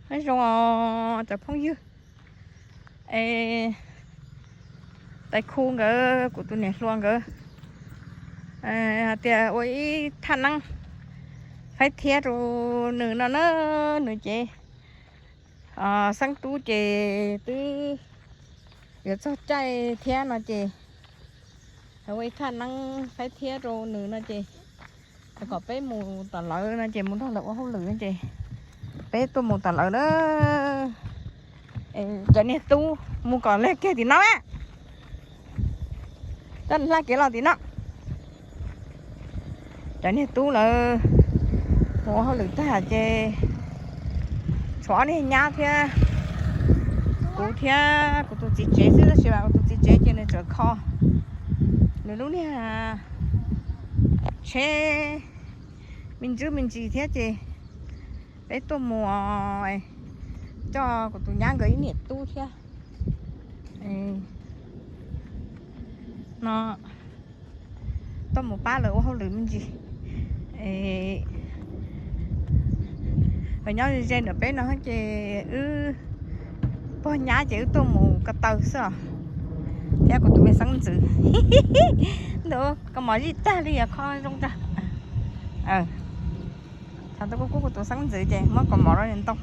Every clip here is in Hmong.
Nyob zoo os cov phooj ywg, es tais khu nkawd, kuv tus niam hluas nkawd hais tias ua ib thaj neeb faib thiab rau nws no na, nws ces xeeb tub ces twb yuav txog caij thiab no ces ua ib thaj neeb faib thiab rau nws no ces kom peb mus tom lawv no ces mus nrog lawv ua hauj lwm no ces peb tuaj mus tom lawv na. Cov niag tub mus kom lig kiag tim no, coj nws hla kev los tim no. Cov niag tub lawv mus ua hauj lwm tag ces tshuav ob niag nyab thiab kuv thiab kuv tus txiv tsev xwb, tab sis mas kuv tus txiv tsev ces nws tseem kho nws lub niag tsheb me ntsis me ntsis thiab ces peb tuaj mus coj kuv tus nyab nkawd ib niam tub thiab no tuaj mus pab lawv ua hauj lwm me ntsis. Lawv nyob ze ze ntawm peb no ces wb pog nyab ces wb tuaj mus ko taw xwb os, thiab kuv tus me xeeb ntxwv. Ntawd kaus mom zij tag li os, kho zoo tag. Thaum ntawd kuv kuj kuv tus xeeb ntxwv ces muab kaus mom rau ntoo.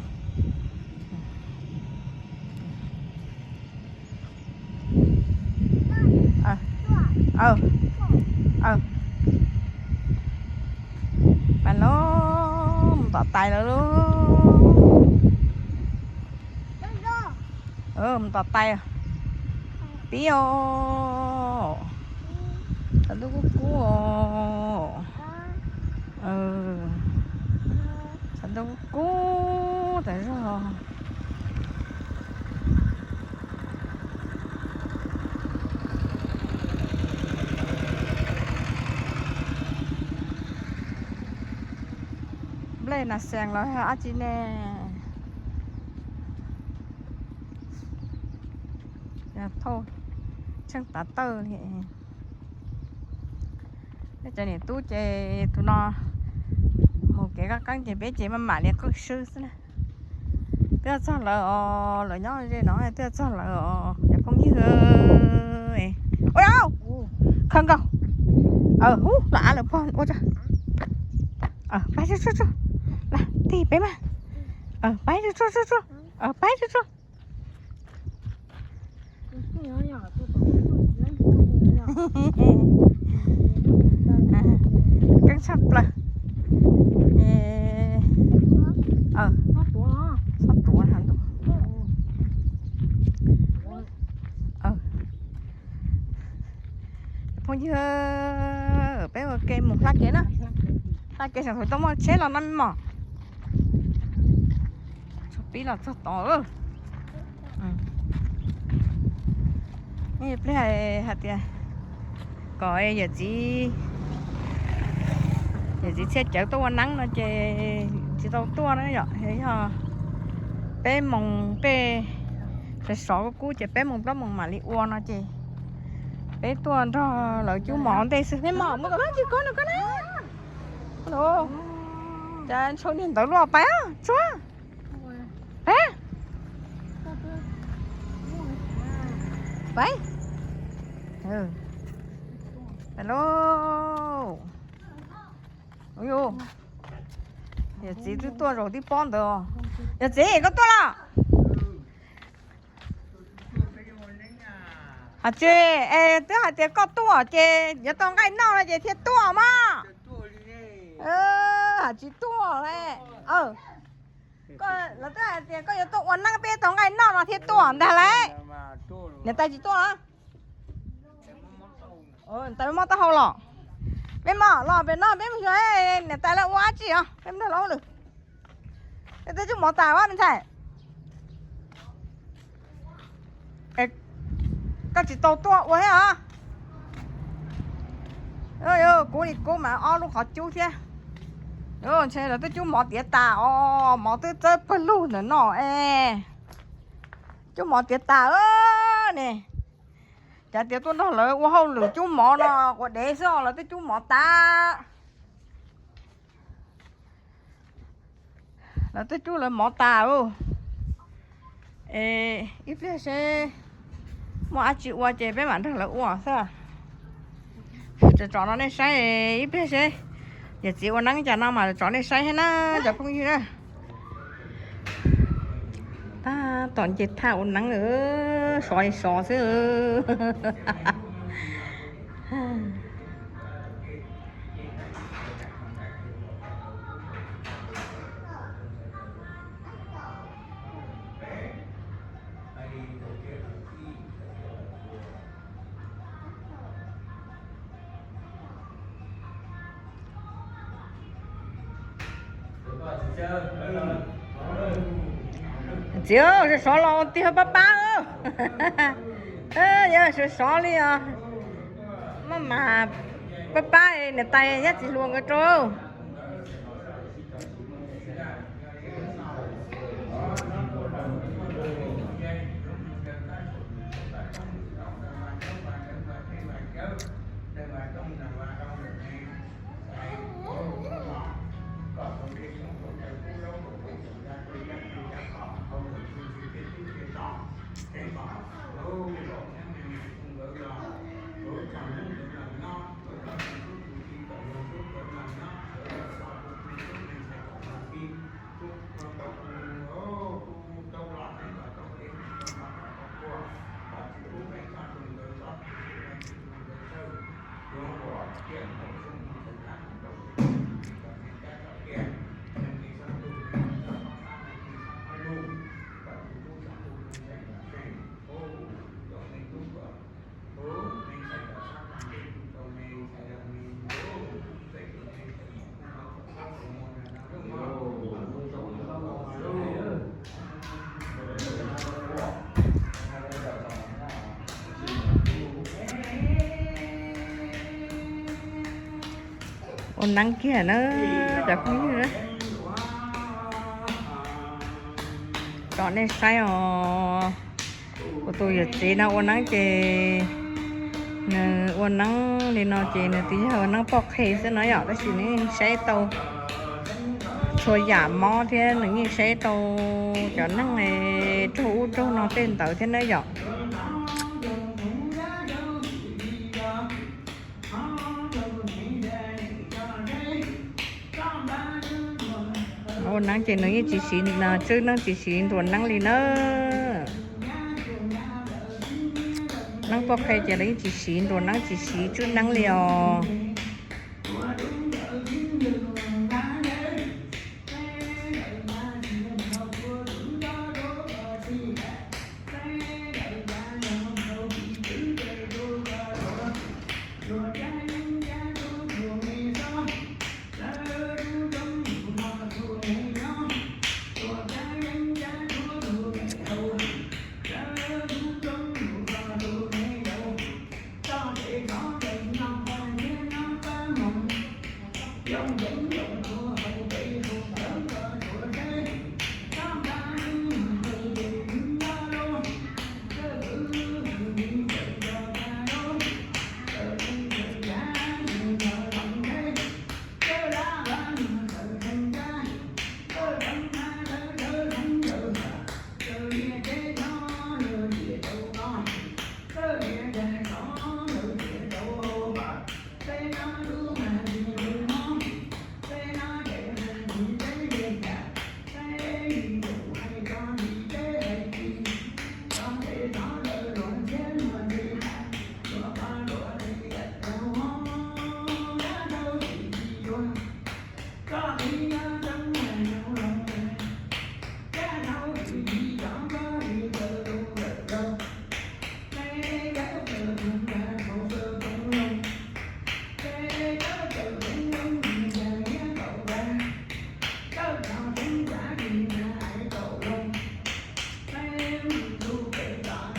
Mas los mus tom tais lawm lauj. Mus tom tais pib os. Thaum ntawd kuj kub os. Thaum ntawd kuj kub tas zog. Nplej nas xees los yog dab tsi ne? Thauj tsheej tav tawj li. Peb cov niam tub ces tus no mus kev qab qeeb ces peb ces maj mam li qeej swb xwb na. Twb txog lawv os, lawv nyob ze no twb txog lawv os cov phooj ywg. Ua, khaws nkaus. Hub, los av lawv pog ua tso. Pab tsuag tsuag, tig peb mas. Pab tsuag tsuag, pab tsuag tsuag. Keeb tshaj plaws. Txhob tuav heev. Phooj ywg, peb ua ke mus hla kev na. Hla kev, sawv daws tuaj muaj tsheb los no mog. Tshuav pib los txog tod. Ib pliag hais tias kom yawm txiv, yawm txiv Txhiaj Cawv tuaj ua neeb no ces tsis tau tuaj na yom, yog peb moos tej sov sov kub kub ces peb moos plaub moos mam li ua no ces peb tuaj nrog lawv cub mov ntej xwb. Peb mom muaj kom tsis koj no koj na. Cas ntshaw niag ntawd luaj, pais tsuag. Pais, pais lauj. Yawm txiv twb tuaj zaum tib pob ntawd. Yawm txiv, koj tuaj los? Hais tsis, es twb hais tias koj tuaj ces yuav tau nqaij noj no ces thiaj tuaj mas. Hais tsis tuaj li. Lawv twb hais tias koj yuav tuaj ua neeb peb tau nqaij noj no thiaj tuaj ntag lauj. Niam tais tsis tuaj los? Niam tais mob taub hau los. Peb mom los pem no peb mus xyuas niam tais lawv ua dab tsi os, peb mus nrog lawv ua lwm. Peb twb cub mov tas me ntxhais. Koj tsis tau tuaj ua thiab os. Kuv li kuv mas ob lub qhov cub thiab. Ntshe lawv twb cub mov tiav tas os, mov twb txawb pawg lug ntawm no es. Cub mov tiav tas ne. Cav tias tuaj nrog lawv ua hauj lwm cub mov no ua dev xwb os, lawv twb cub mov tas. Lawv twb cub lawv mov tas lauj. Es ib pliag seb muaj dab tsi ua ces peb mam nrog lawv ua xwb. Tso tso no nej saib ib pliag seb yawm txiv ua neeb cas no mas tso nej saib thiab na cov phooj ywg na. Tab tom nce thaj ua neeb, sov li sov xwb. Txiv, sov sov los ua tiag pab pab. Yog sov sov li os. Maj mam pab pab niam tais Yaj Txiv Hluas nkawd rau. Ua neeb kiag na cov phooj ywg, tso nej saib os. Kuv tus yawm txiv no ua neeb ces nws ua neeb li no ces nws twb yog ua neeb poj qhe xwb no yom, tab sis nws yeej saib tau txhua yam mob thiab nws yeej saib tau cov neeg raug ub raug no tej ntawd thiab na yom. Ua neeb ces nws yeej tsis siv, tswb neeb tsis siv nruas neeb li na. Neeb poj qhe ces lawv yeej tsis siv nruas neeb tsis siv tswb neeb li os.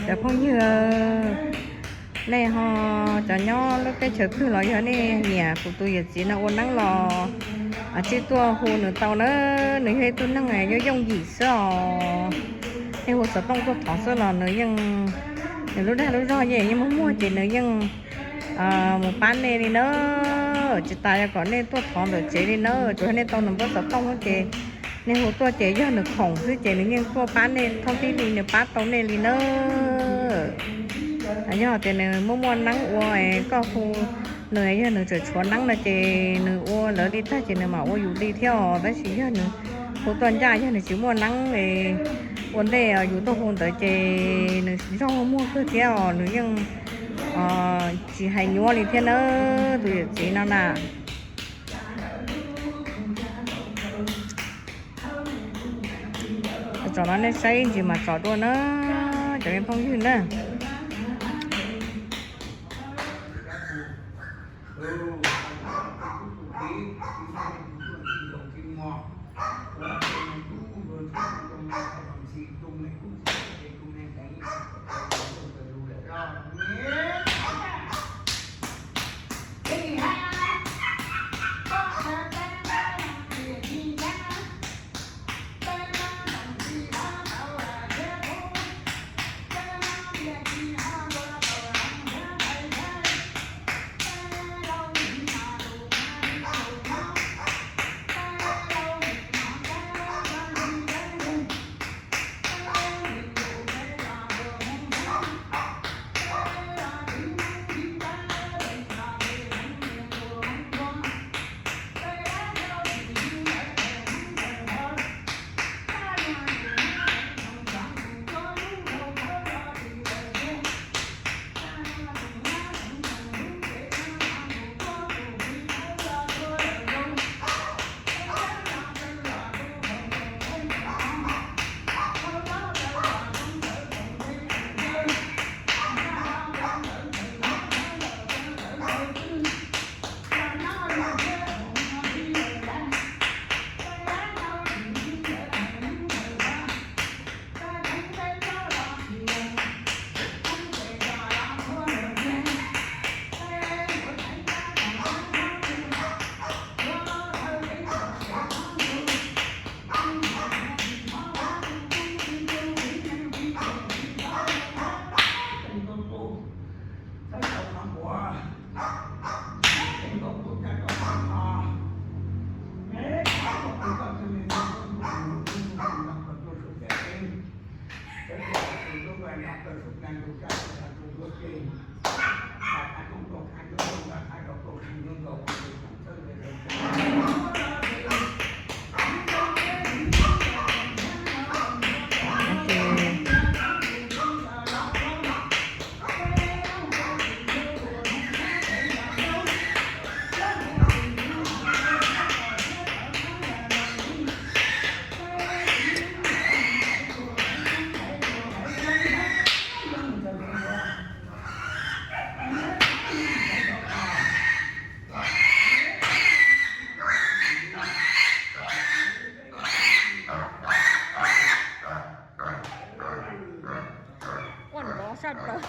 Cov phooj ywg, nej ho cov nyob lub teb chaws twg los yog nej nyiam kuv tus yawm txiv no ua neeb los tsij tuaj hu nws tau na. Nws yog ib tug neeg yooj yooj yim xwb os. Nej hu xov tooj tuaj thov xwb los nws yeej, nws lub dag lub zog yeej yeej muaj muag ces nws yeej mus pab nej li na. Tsis tas yog kom nej tuaj thov ntawm tsev li na, tsuas yog nej tau nws npawb xov tooj ces Nej hu tuaj ces yog nws khoom xwb ces nws yeej tuaj pab nej thoob tib li, nws pab tau nej li nawb. Yog tias nws muaj muaj neeb ua, koj hu nws, yog nws tseem tshuav neeb no ces nws ua lawv li tag ces nws mam ua yus li thiab os. Tab sis yog nws hu tuaj ncaj, yog nws tsis muaj neeb ua ntej yus tuaj hu ntawd ces nws zog muag kawg thiab os, nws yeej tsis hais nyuaj li thiab nawb tus yawm txiv no na. Tsom no nej saib ib ntsis mas tsom dua na, cov me phooj ywg na. Quaj nrov saj plaws.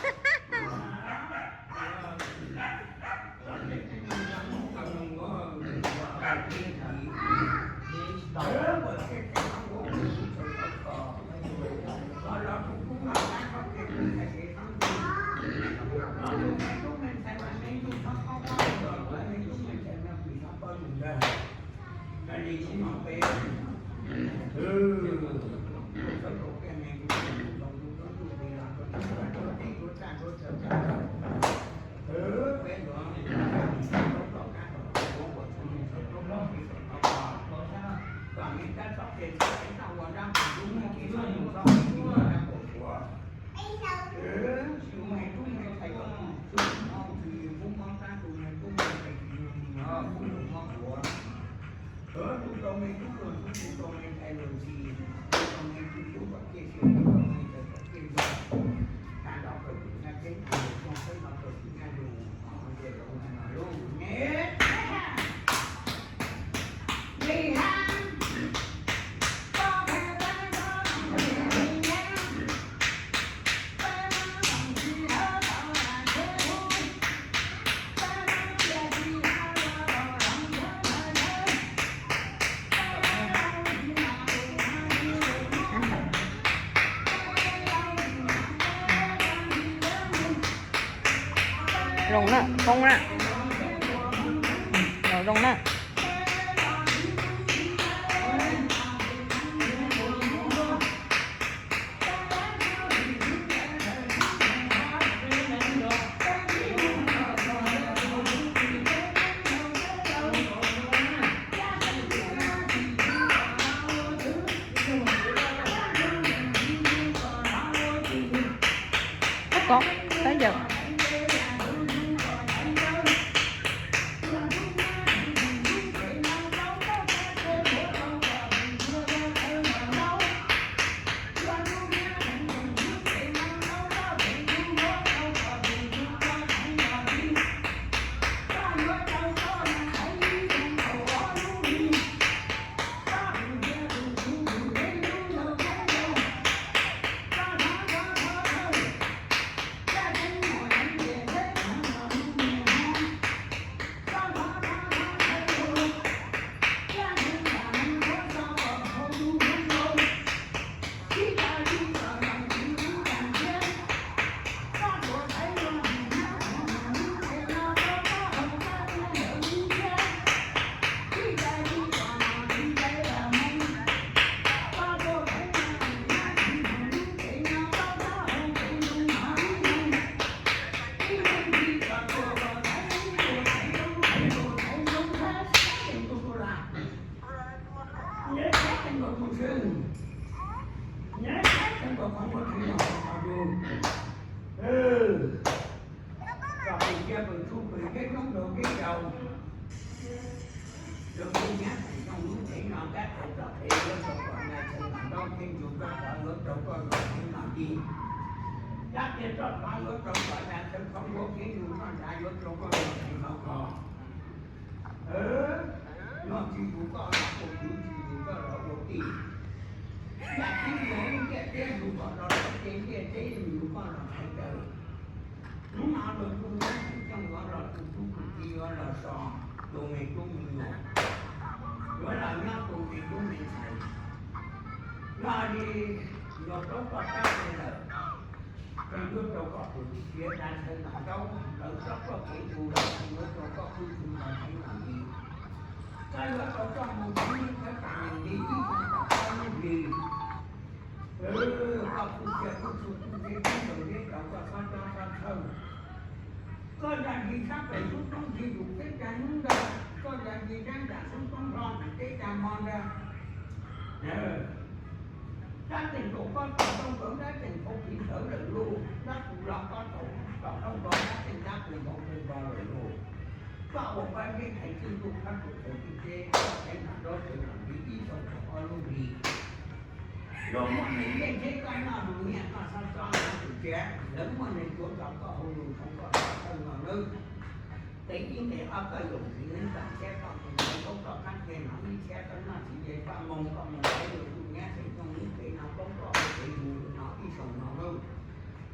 Zoo na, poob na. Zoo na. Kob, tab yawm. Kom pw cia pw tshuj pw ntiab roob nrog ntiab yau, rau tus nyab feem xyoo lub tsev no kab tau txoj kev yuav rau koj nag tshee mam ntaub, kheej ntug koj tod yuav rau koj nag tshee mam ncig, dab txiaj roj qab yuav rau koj nag tshee kho nkuav, kheej ntug koj nrad yuav rau koj nag tshee kho kho. Noj tsis tus koj los ua kwv, tsis tus koj los ua tij. Yaj ceeb yuav lub ntiaj teb ntug koj los rau ces ntiaj teb ntug koj los thaiv taws. Hnub no luag tug nyab feem xyoo yuav los tug tub tug kiv yuav los so tus me tub me nyuam, yuav los nyob tus me tub me ntxhais. Yog li luag rau koj tab li lawm, koj yuav rau koj pw siav nag tshee mam ntaub, lawv txoj koj kev tus los koj yuav rau koj pw tshee nag tshee mam ncig. Koj yuav rau koj mus txog ib thawj tam nees li ib xyoos tom koj lub hlis. Koj pw cia pw txhua pw txhua peb ntaus deb rau koj txhob cob txhob txhawj. Koj zaj ntsis sab pem xub roob ntsis yus peb cag hnub ntag, koj zaj ntsis sab nram xub roob hlo ntawm peb cag hmo ntag. Dab tseem kaum koj tau tau nkawd dab tseem tau piv ntawd lawm lauj, dab kuv los koj tau tau nkawd dab tseem dab kuv nkaus kawg nkaus lawm lauj. Koj ua pab ntiab thaiv txij ntuj qab tsuas txawv txij teb, koj txheeb nram nraub txheeb nram ntsis ib xyoos tau ob lub hlis. Luag muaj neeg ntiaj teb koj noj lus nyiaj koj xob xob tus txiav, lawv muaj neeg tuav nrog koj hauv lus ntoo koj txhob txhawj no nawb. Nqe ib nqe ob koj yoom txiv neeb tam txhiab koj mus ntawd poob koj qab kiag no ib txhiab koj noj txiv nce paj moo koj mus ntawd luag tus nyab feem xyoo lub tsev no poob koj hauv tsev mus no ib xyoos no nawb.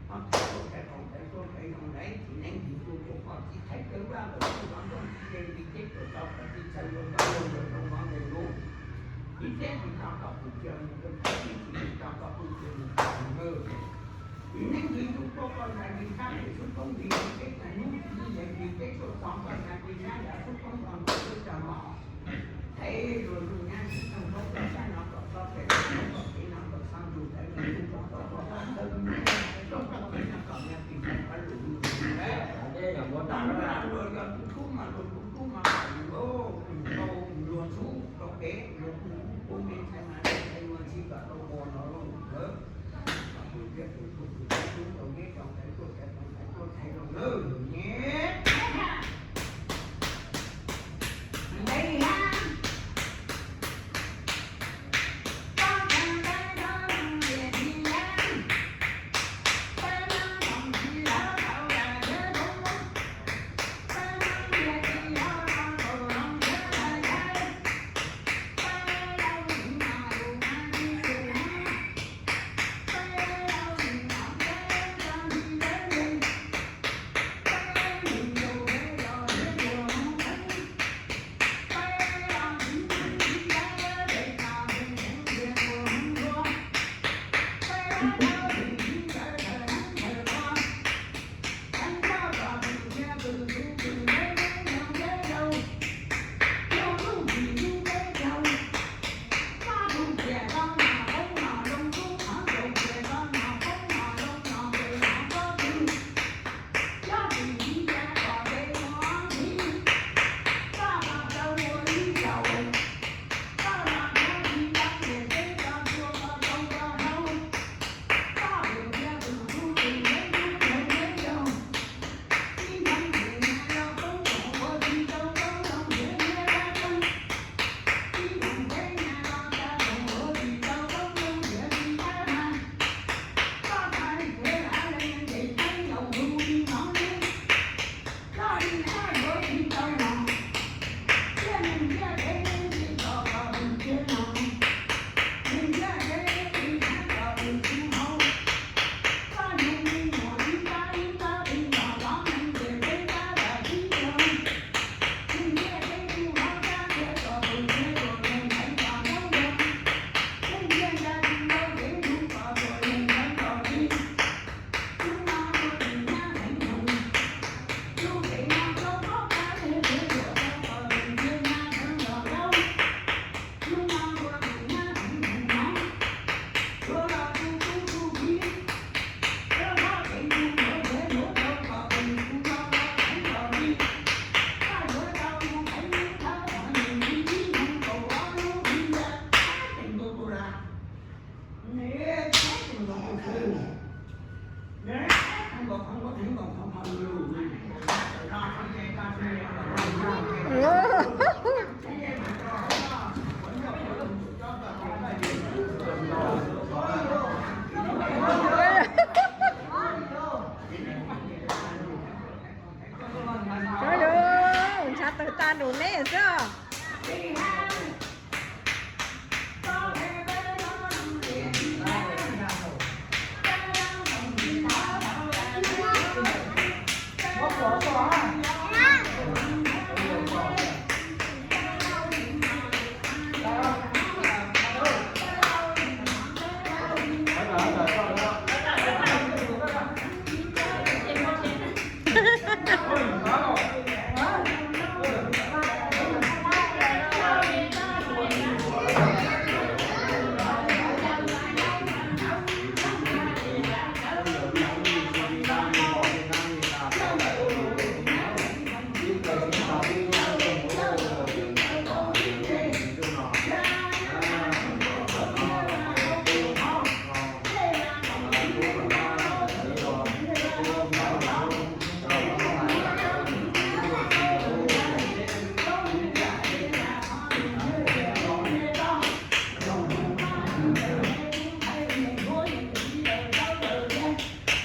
Koj txhob tuaj txhais koom ntawd tuaj ntawd zoo ntawd txiv neeb ntxwv tuaj tuaj koj txiv thaiv kawg vaj lawm txij los nrog txiv nce ntsis teb tuaj tau kom txiv txhawj luag koj luag luag rau mov nqe lus. Ib txhiab tsis tau koj pw cia mus kawg, ib txhiab tsis tau koj pw cia mus kawg nawb. Txiv neeb ntxwv tuaj tuaj koj zaj ntsis sab pem xub roob ntsis peb cag hnub, txiv nce ntsis teb tuaj txog koj zaj ntsis sab nram xub roob no ntawm peb cag hmo. Thaiv luag tus nyab tsis tau ntaub koj sab no kom txhob pem, koj kev no kom txhob ntug, thaiv luag tus koj tau koj qab txhawb, koj kev no kom nyab tsis tau qab lus lus lus. Luag yog tus tub mas luag tus tub mas luag tus tau luag txhub rau kev, luag tus tub me ntxhais mas ntxhais luag tsis kom tau ua no lawm. Kom tus tsiaj tus txhu tus tub tau neb tau ntxhais tuaj txhais tau ntxhais tuaj txhais rau lawm nyab.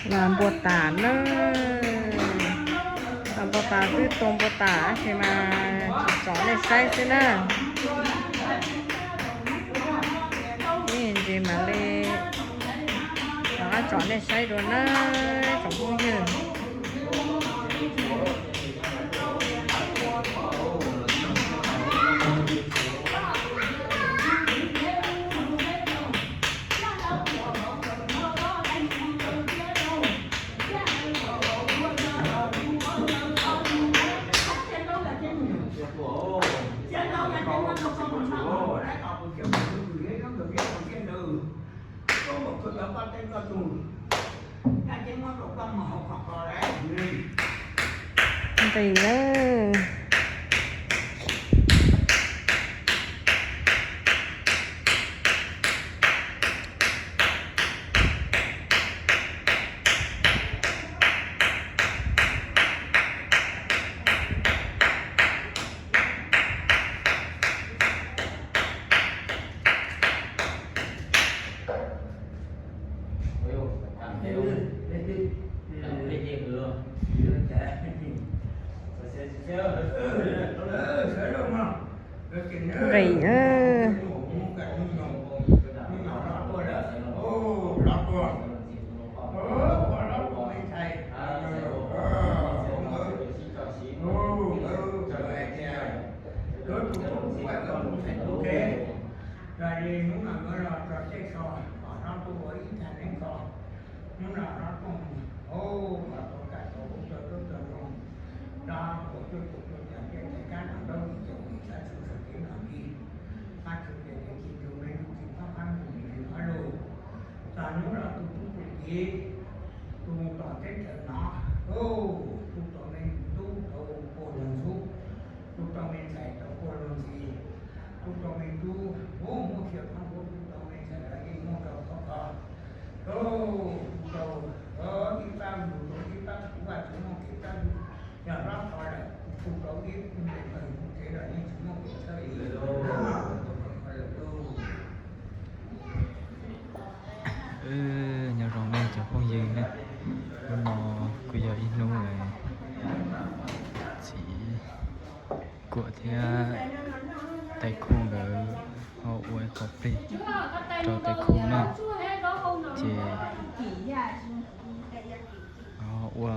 Mas npua tas na, mas npua tas twb tua npua tas tab sis mas tsis tsom nej saib xwb na. Ib ntsis mam li rov qab tsom nej saib dua na, tsoom phooj ywg. Nqis na. Nqis na. Hnub no hlob tuaj ua ib thaj neeb kho, hnub no hlob tuaj mus, o, hlob tuaj kam tau lub cuaj tub cuaj ntoo, hlob ua cuaj tus cuaj cov ntiaj teb kab no ntaub lis caum lis sab tsu sawv kev no li, hab tsu ces tsis tus me ntsis qab qab ntsis qab lug. Txog hnub no tus tub tus kiv, tus mus tom teb chaws no, tus tau me tub tau puag luag ntxhub, tus tau me ntxhais tau puag luag ntxhis, tus tau me tub, ub, muaj xyaw qhov ntxhuav, tus tau me ntxhais los yeej muaj rau qhov ko. Tus tau ib pab mus rau ib pab, kuv Vaj Tswv muaj kev pab yog hlob ko lawm, tus tau ib npe pawg mus kev los yeej tsis muaj kev txhawb li. Nyob zoo nej cov phooj ywg na, hnub no kuj yog ib hnub txiv Kuam thiab Tais Khu nkawd ho ua ib qho plig rau Tais Khu na, ces ho ua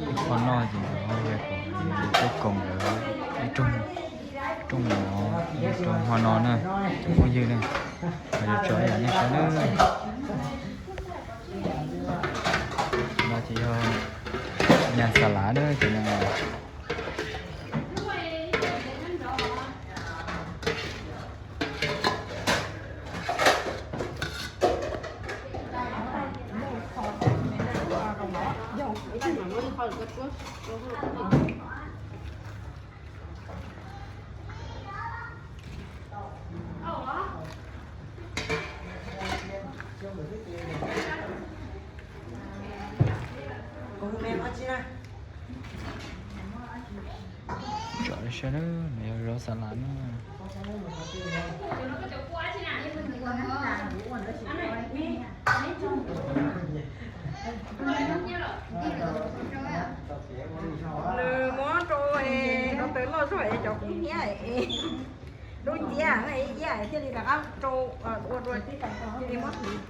ib qho noj ces nkawd ho hais kom lwm tub koom nkawd ib rooj mov rau hmo no na, cov phooj ywg na, ho yuav tso ib yam nej saib na. No ces yog nyas xas lav na ces no. Tso saib na, no yog zaub xas lav na. Nws muab rau cov tawv loj zog es cov kub hnyiab es dub nciab iab thiaj li rov qab rau ua dua thiaj li muab hliv.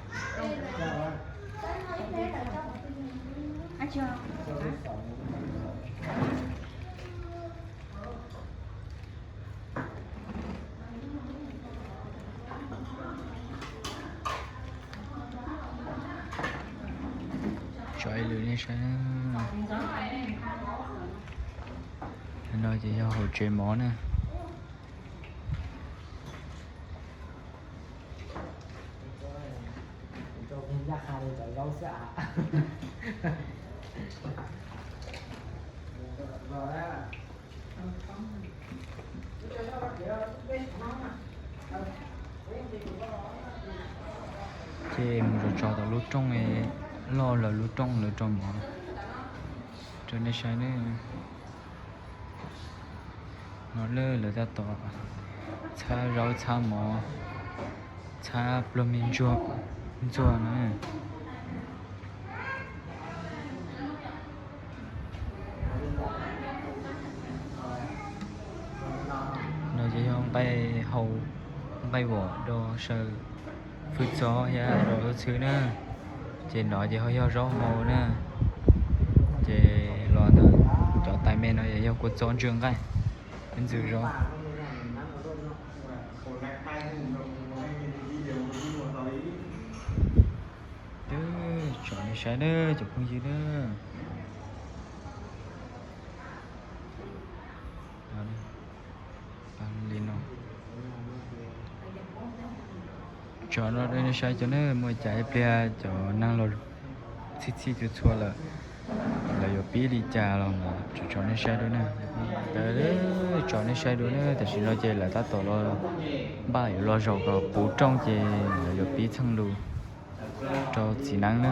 Tso ib lwm nej saib. No ces yog hauv tsev mov na. Ces mus tso tso tom lub rooj loj lawv lub rooj lawv rau mov rau nej saib ne. No lawv tab tom txhab zaub txhab mov, txhab pluag me ntsuag, ntxuag na. hau nqaij vom rau saw fwj txob thiab rau lub txhwb na. Ces no ces ho yog zaub hau na. Ces los ntawm cov tais me no yog kua txob ntsw nqaij, ib ntxwg zaub. Tso nej saib na cov phooj ywg na. Li no. Tso no nej saib cov na, muaj cas ib pliag cov neeg los txhij txhij txhua txhua lawm, lawv yuav pib li cas los tso nej saib dua na. Tso nej saib dua na, tam sim no ces lawv tab tom los npaj yuav los zaum kom puv rooj ces lawv yuav pib txheej lus rau txiv neeb na.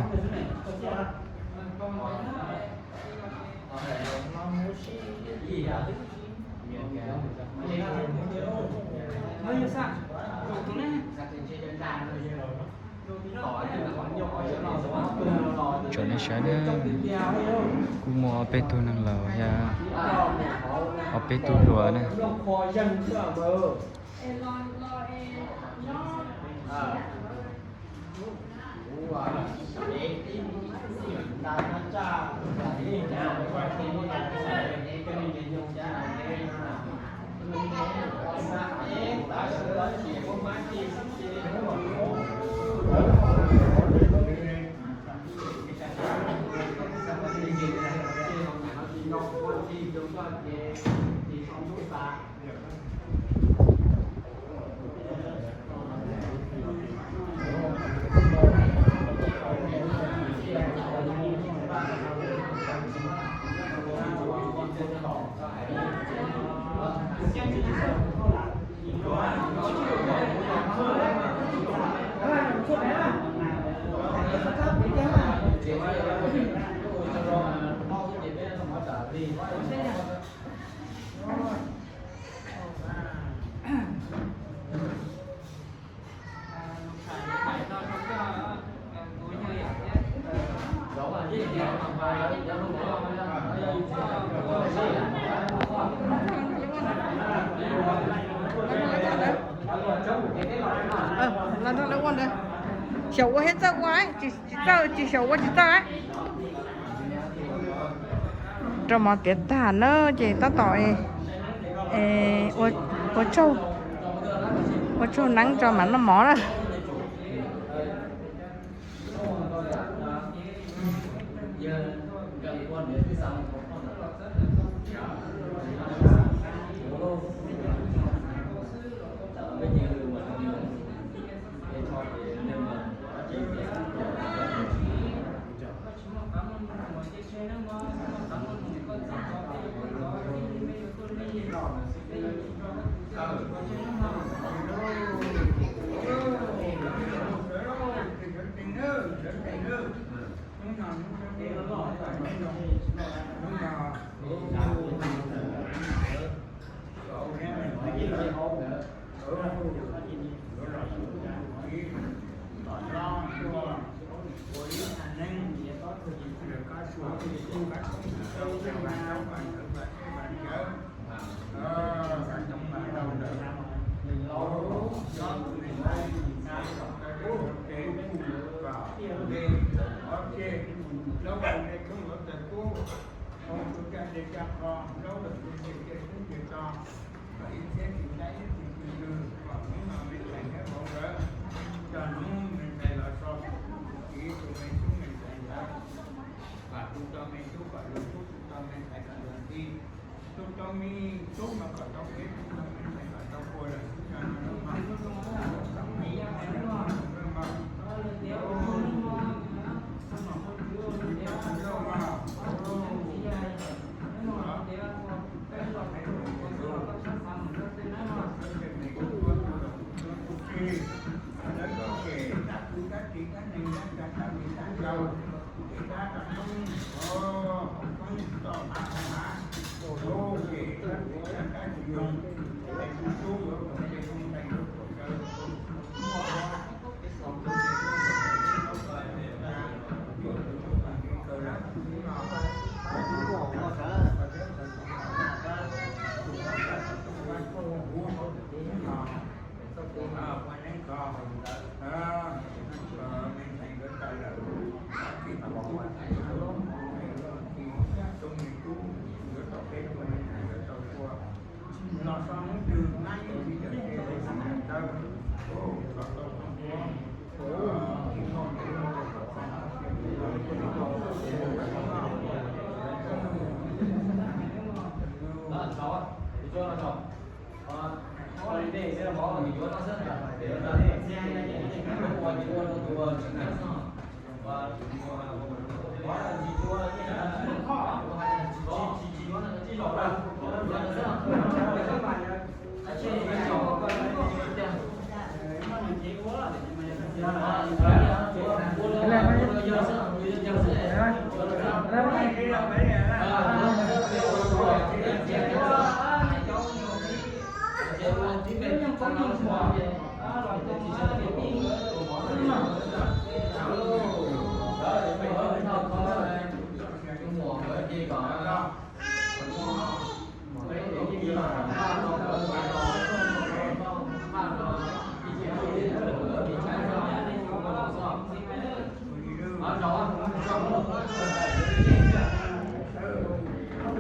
Tso nej saib na, kuj muaj ob peb tug neeg laus thiab ob peb tug hluas na. Xyaum ua thiab txawj ua, tsis txawj, tsis xyaum ua tsis txawj. Rau mov tiav tag na ces tab tom ua tsaug, ua tsaug neeb tso mam noj mov na.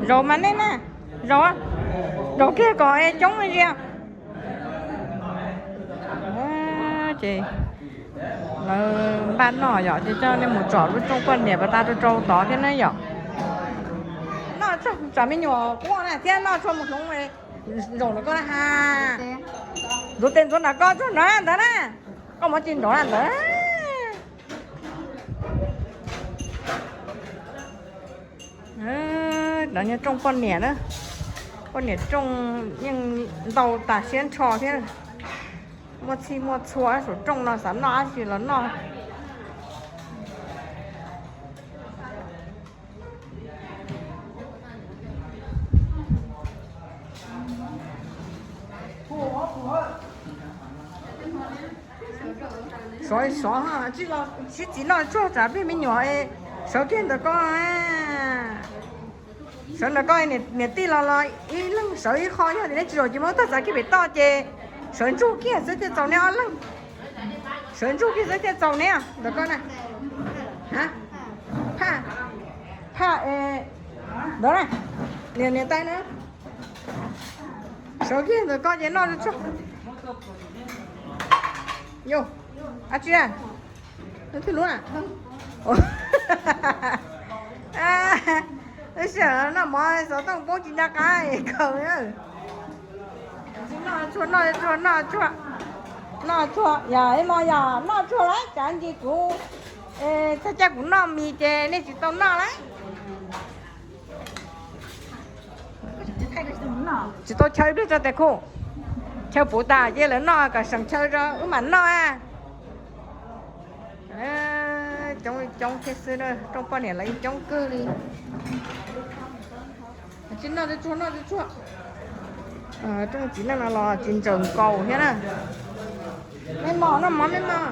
Zaum mas nej na, zaum, zaum kiag kom coob zi. Ces lawv npaj noj yom, ces coj nej mus tsom lub rooj poj niam pas tas rau rau tod thiab na yom. Noj tsam me nyuam quaj na thiab noj tshuaj mus hloov zaum ntawm koj na ha. Ntxuav tes ntxuav nram koj tsuag nrov ntawd na. Koj muab tsis nrov ntawd. Nov yog rooj poj niam na. Poj niam rooj yeej ntau tas siab nrho thiab. Muaj txhij muaj txhua saum rooj no, xav noj dab tsi los noj. Sov sov, sib txiv noj tsuag tsam peb me nyuam sawv kiag ntawm koj. Sawv ntawm koj, niam tij los los ib leeg sawv ib qho, yog tias neb tsis zaum ces muab tag txav kiag pem toj ces sawv ntsug kiag xwb thiaj txaus neb ob leeg. Sawv ntsug kiag xwb thiaj txaus neb ntawm koj na. Phaj, phaj, ntawd na, niam tais na. Sawv kiag ntawm koj ces noj tsuag. Yo, ab tsi a, twb lub na. Lub sij hawm noj mov xov tooj poob tsis nco qab kaw. Noj tsuag, noj tsuag, noj tsuag, noj tsuag, yog ib mo yog noj tsuag lawm, tsam ntsis kuv, txog caij kuv noj mis ces nej tsis tau noj lawm. Tsis tau chaw ib pliag tso tes khu. Chaw puv tas ces lawv noj kom seem chaw tso wb mam noj. Coob li coob thiab xwb, rooj poj niam lawv coob kawg li. Tsis noj tsuag, noj tsuag. Rooj txiv neej no los tsis ntsaws nkaus thiab na. Mej mos noj mov mej mos.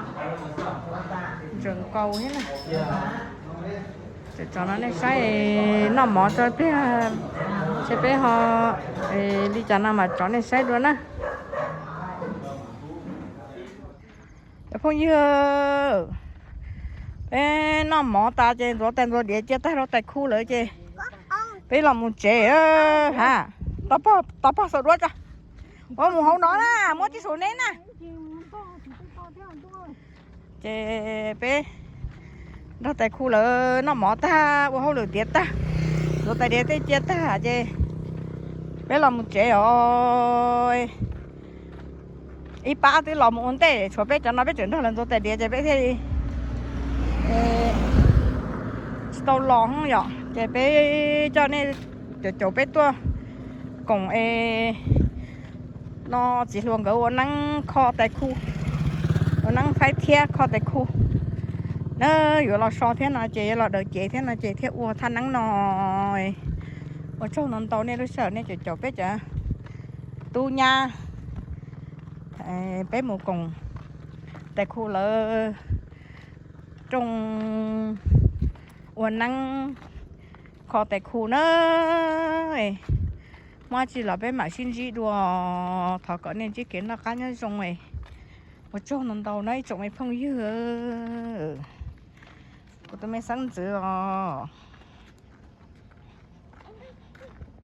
Ntsaws nkaus thiab na. Tso no nej saib, noj mov tso pliag, seb peb ho li cas no mas tso nej saib dua na. Cov phooj ywg, peb noj mov tas ces ntxuav tais ntxuav diav cia tag rau tais khu lawm ces peb los mus tsev ha. Tau pog xaum duab tso. Ua mus hauv no na, muab tib su neb na. Ces peb nrog tais khu lawv noj mov tag, ua hauj lwm tiav tag, ntxuav tais diav tej cia tag ces peb los mus tsev os. Ib pab twb los mus ua ntej, tshuav peb cov no peb tseem nrog lawv ntxuav tais diav ces peb thiaj li tsis tau los yom. Ces peb coj nej caum caum peb tuaj koom es no txiv hluas nkawd ua neeb kho tais khu, ua neeb faib thiab kho tais khu na. Yuav los so thiab no ces yuav los daws cev thiab no ces thiaj ua thaj neeb no. Ua tsaug ntau ntau nej lub sij hawm nej caum caum peb cov tub nyab, peb mus koom tais khu lawv rooj ua neeb kho tais khu na. Muaj tsi los peb mam sib ntsib dua. Thov kom nej ntsib kev noj qab nyob zoo. Ua tsaug ntau ntau na ib tsoom me phooj ywg, kuv tus me xeeb ntxwv os.